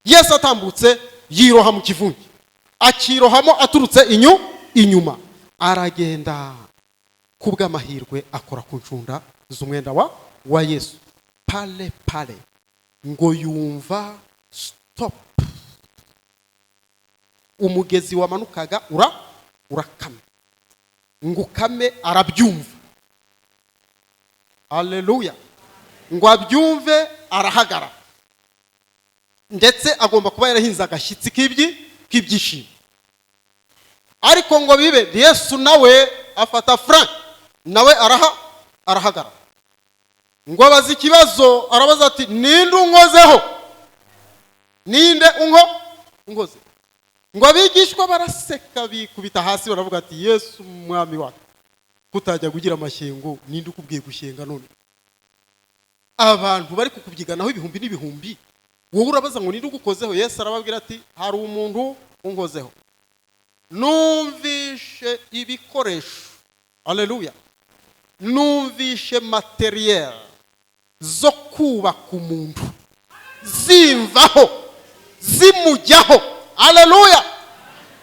Yesu atambutse, yiroha mu kivunge, akirohamo aturutse inyuma, aragenda. Kubw'amahirwe akora ku ncunda z'umwenda wa Yesu. Pale pale ngo yumva stop, umugezi wamanukaga urakame. Ngo ukame, arabyumva. Aleluya! Ngo abyumve, arahagarara. Ndetse agomba kuba yarahinze agashyitsi k'ibyishimo. Ariko ngo bibe, Yesu nawe afata frein, nawe arahagarara. Ngo abaze ikibazo, arabaza ati: "Ninde unkozeho? Ninde unkoze?" Ngo abigishwa baraseka, bikubita hasi, baravuga ati: "Yesu mwami wacu, kutajya kugira amashyengo, ninde ukubwiye gushyenga? None abantu bari kukubyiganaho ibihumbi n'ibihumbi, wowe urabaza ngo ninde ugukozeho?" Yesu arababwira ati: "Hari umuntu unkozeho. Numvishe ibikoresho, aleluya, numvishe matériel zo kubaka umuntu zimvaho, zimujyaho." Aleluya!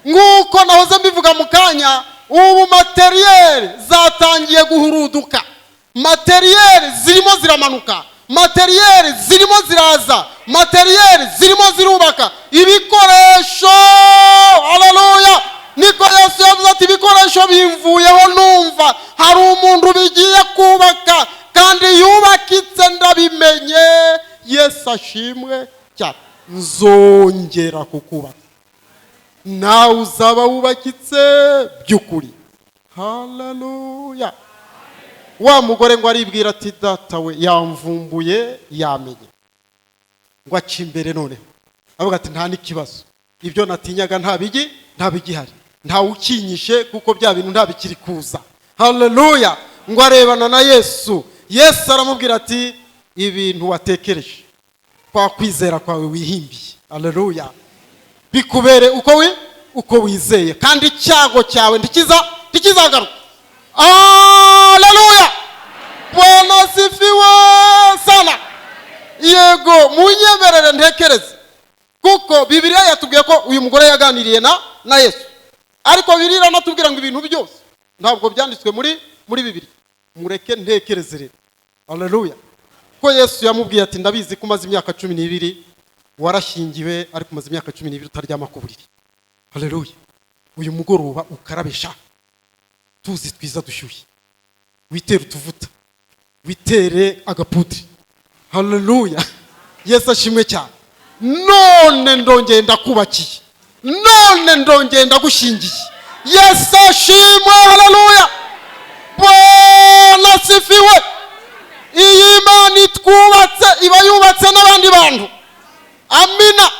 Nk'uko nahoze mbivuga mu kanya, ubu matériel zatangiye guhuruduka, matériel zirimo ziramanuka, matériel zirimo ziraza, matériel zirimo zirubaka ibikoresho. Aleluya! Niko Yesu yavuze ati: "Ibikoresho bimvuyeho, numva hari umuntu bigiye kubaka kandi yubakitse, ndabimenye." Yesu ashimwe cyane. Nzongera kukubaka, nawe uzaba wubakitse by'ukuri. Haleluya! Wa mugore ngo aribwira ati: "Data we yamvumbuye, yamenye." Ngo aca imbere noneho, avuga ati: "Nta n'ikibazo, ibyo natinyaga nta bigihari, ntawe ukinyishe, kuko bya bintu nta bikiri kuza." Haleluya! Ngo arebana na Yesu. Yesu aramubwira ati: "Ibintu watekereje, kwa kwizera kwawe wihimbiye, haleluya, bikubere uko wizeye, kandi icyago cyawe ntikizagaruka." Haleluya! Bwana asifiwe sana. Yego, munyemerere ntekereze, kuko Bibiliya yatubwiye ko uyu mugore yaganiriye na Yesu, ariko Bibiliya iranatubwira ngo ibintu byose ntabwo byanditswe muri Bibiliya. Mureke ntekereze rero, haleluya, ko Yesu yamubwiye ati: "Ndabizi ko umaze imyaka 12 warashyingiwe, ariko umaze imyaka 12 utaryama ku buriri. Haleluya! Uyu mugoroba ukarabesha tuzi twiza dushyushye, witere utuvuta, witere agapudiri." Haleluya! Yesu ashimwe cyane. None ndongeye ndakubakiye, none ndongeye ndagushingiye. Yesu ashimwe, haleluya, Bwana asifiwe. Iyi Imana itwubatse iba yubatse n'abandi bantu. Amina.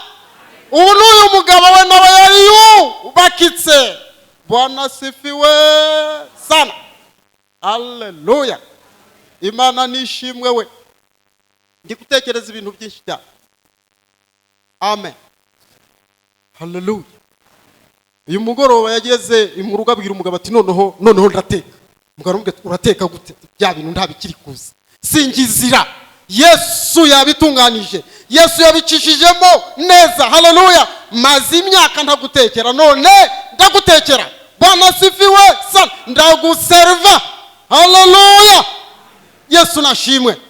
Ubu n'uyu mugabo we nawe yari yubakitse. Bwana asifiwe sana, haleluya. Imana nishimwe we. Ndi gutekereza ibintu byinshi cyane. Amen, haleluya. Uyu mugoroba yageze mu rugo abwira umugabo ati: "Noneho, noneho ndateka." Umugabo aramubwira ati: "Urateka gute? Bya bintu ntabikiri kuza, singizira." Yesu yabitunganije, Yesu yabicishijemo neza, haleluya. Maze imyaka ntagutekera, none ndagutekera. Bwana asifiwe sana. Ndaguseriva, haleluya. Yesu nashimwe.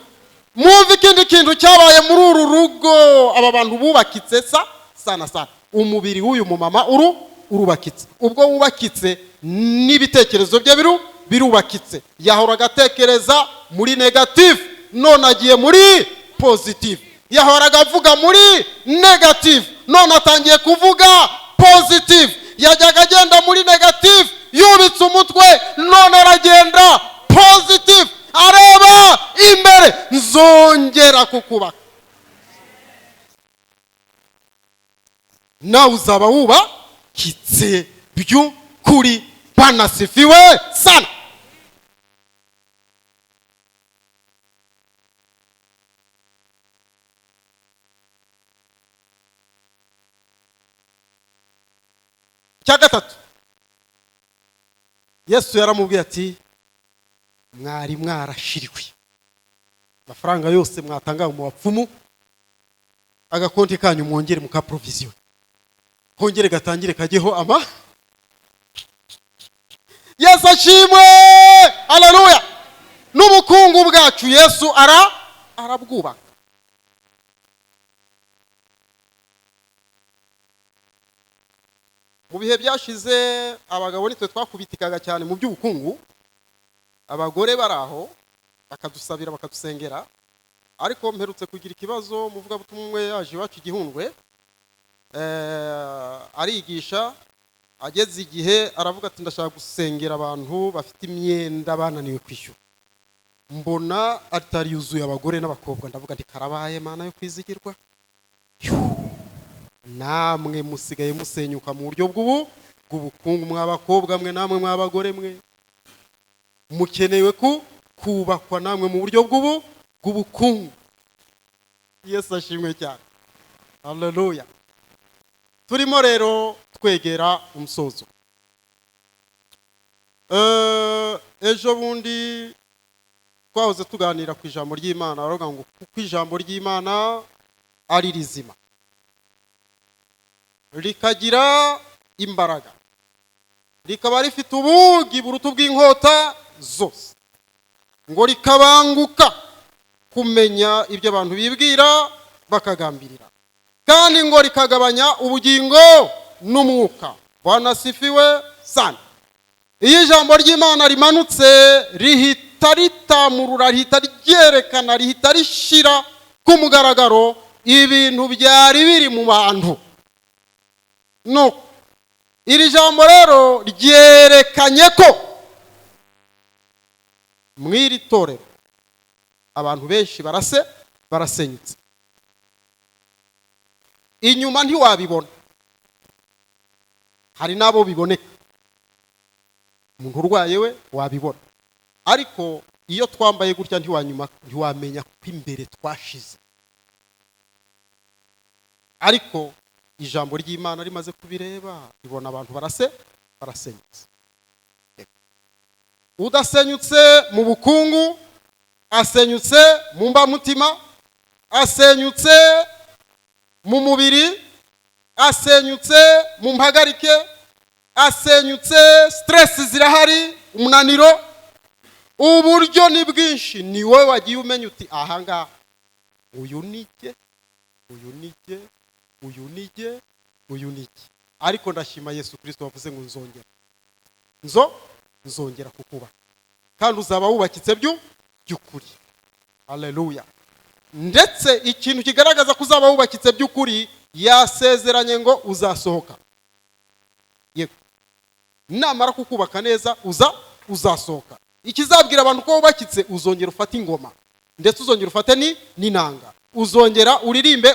Mwumve ikindi kintu cyabaye muri uru rugo. Aba bantu bubakitse sa sana sana. Umubiri w'uyu mumama urubakitse. Ubwo wubakitse, n'ibitekerezo bye birubakitse. Yahoraga atekereza muri négative, none agiye muri positive. Yahoraga avuga muri négative, none atangiye kuvuga positive. Yajyaga agenda muri négative yubitse umutwe, none aragenda positive, areba imbere. Nzongera kukubaka, nawe uzaba wubakitse by'ukuri. Bwana asifiwe sana. Icya gatatu, Yesu yaramubwiye ati: "Mwari mwarashiriwe amafaranga yose mwatanga mu bapfumu, agakonti kanyu mwongere muka provision, kongere gatangire kajyeho ama." Yesu ashimwe, haleluya. N'ubukungu bwacu Yesu arabwubaka. Mu bihe byashize abagabo nitwe twakubitikaga cyane mu by'ubukungu, abagore bari aho bakadusabira, bakadusengera. Ariko mperutse kugira ikibazo, umuvugabutumwa umwe yaje iwacu igihundwe, arigisha, ageze igihe aravuga ati: "Ndashaka gusengera abantu bafite imyenda bananiwe kwishyura." Mbona atari yuzuye abagore n'abakobwa, ndavuga nti: "Karabaye, Mana yo kwizigirwa, namwe musigaye musenyuka mu buryo bw'ubukungu. Mw'abakobwa mwe, namwe mw'abagore mwe, mukenewe ku kubakwa namwe mu buryo bw'ubukungu." Yesu ashimwe cyane, haleluya. Turimo rero twegera umusozo. Ejo bundi twahoze tuganira ku ijambo ry'Imana, baravuga ngo kuko ijambo ry'Imana ari rizima, rikagira imbaraga, rikaba rifite ubugi buruta ubw'inkota zose, ngo rikabanguka kumenya ibyo abantu bibwira bakagambirira, kandi ngo rikagabanya ubugingo n'umwuka. Bwana asifiwe sana. Iyo ijambo ry'Imana rimanutse, rihita ritamurura, rihita ryerekana, rihita rishyira ku mugaragaro ibintu byari biri mu bantu. No iri jambo rero ryerekanye ko mu iri torero abantu benshi barasenyutse. Inyuma ntiwabibona, hari n'abo biboneka. Umuntu urwaye we wabibona, ariko iyo twambaye gutya ntiwamenya ko imbere twashize. Ariko ijambo ry'Imana rimaze kubireba, ribona abantu barasenyutse. Udasenyutse mu bukungu asenyutse mu mbamutima, asenyutse mu mubiri, asenyutse mu mpagarike, asenyutse, stress zirahari, umunaniro, uburyo ni bwinshi. Ni wowe wagiye umenya uti: "Ahangaha uyu ni jye, uyu ni jye, uyu ni jye, uyu ni jye." Ariko ndashima Yesu Kirisito wavuze ngo: "Nzongera nzongera kukubaka, kandi uzaba wubakitse by'ukuri." Haleluya. Ndetse ikintu kigaragaza ko uzaba wubakitse by'ukuri, yasezeranye ngo uzasohoka. Yego, namara kukubaka neza uzasohoka. Ikizabwira abantu ko wubakitse, uzongera ufate ingoma, ndetse uzongera ufate ni n'inanga, uzongera uririmbe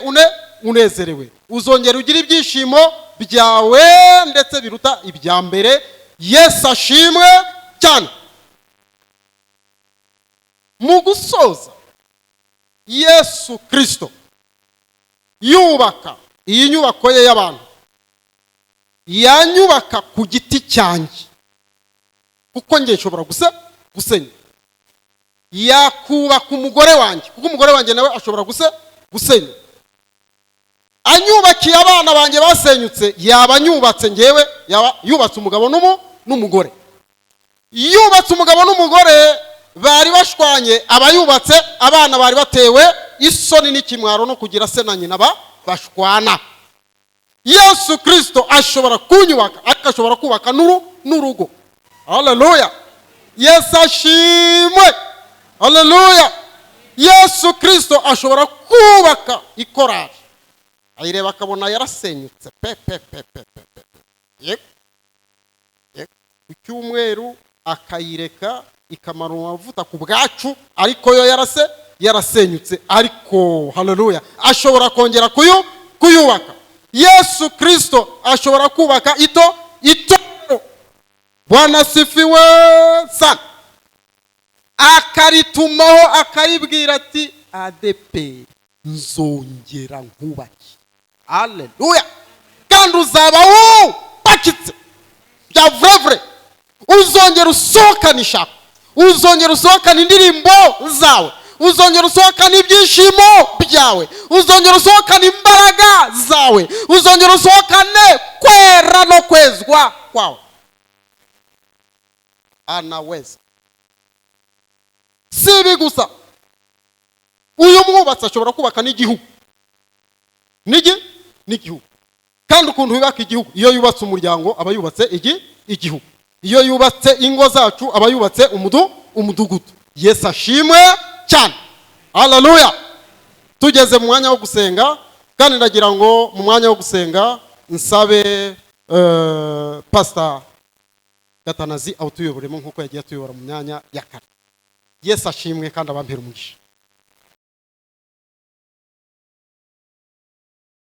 unezerewe, uzongera ugire ibyishimo byawe ndetse biruta ibya mbere. Yesu ashimwe cyane. Mu gusoza, Yesu Kirisito yubaka iyi nyubako ye y'abantu, yanyubaka ku giti cyanjye, kuko njye nshobora gusenya. Yakubaka umugore wanjye, kuko umugore wanjye nawe ashobora gusenya. Anyubakiye abana banjye basenyutse, yaba anyubatse ngewe, yaba yubatse umugabo n'umugore. Yubatse umugabo n'umugore bari bashwanye, aba yubatse abana bari batewe isoni n'ikimwaro no kugira se na nyina bashwana. Yesu Kirisito ashobora kunyubaka, ariko ashobora kubaka n'urugo. Haleluya, Yesu ashimwe. Haleluya. Yesu Kirisito ashobora kubaka ikorari, ayireba akabona yarasenyutse pe pe pe pe pe pe. Yego yego, ku cyumweru akayireka ikamara amavuta ku bwacu, ariko yo yarasenyutse. Ariko haleluya, ashobora kongera kuyubaka. Yesu Kirisito ashobora kubaka itorero. Bwana sifiwe sana. Akaritumaho, akaribwira ati: "ADEPR, nzongera nkubake." Haleluya. Kandi uzaba wubakitse bya vrai vrai, uzongera usohokana ishaka, uzongera usohokana indirimbo zawe, uzongera usohokana ibyishimo byawe, uzongera usohokana imbaraga zawe, uzongera usohokane kwera no kwezwa kwawe. Anaweza. Si ibi gusa, uyu mwubatsi ashobora kubaka n'igihugu, n'igihugu. Kandi ukuntu yubaka igihugu, iyo yubatse umuryango aba yubatse igihugu, iyo yubatse ingo zacu aba yubatse umudugudu. Yesu ashimwe cyane. Haleluya. Tugeze mu mwanya wo gusenga, kandi ndagira ngo mu mwanya wo gusenga nsabe Pasita Gatanazi awutuyoboremo nk'uko yagiye atuyobora mu myanya ya kare. Yesu ashimwe kandi abampera umugisha.